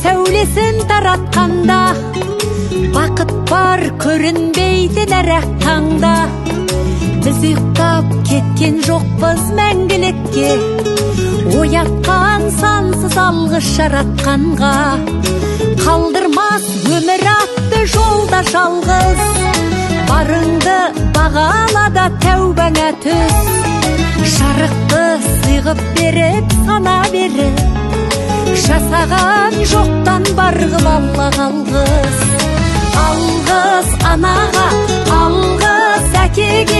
Сәулесін таратқанда, бақыт бар көрінбейтін әр ақ таңда. Біз ұйықтап кеткен жоқпыз мәңгілікке, оятқан сансыз алғыс жаратқанға. Қалдырмас өмір атты жолда жалғыз, барыңды бағала да тәубаңа түс. Жарықты сыйғып беріп, сана беріп, жасаған жоқтан бар ғып Аллаға алғыс. Алғыс анаға, алғыс әкеге.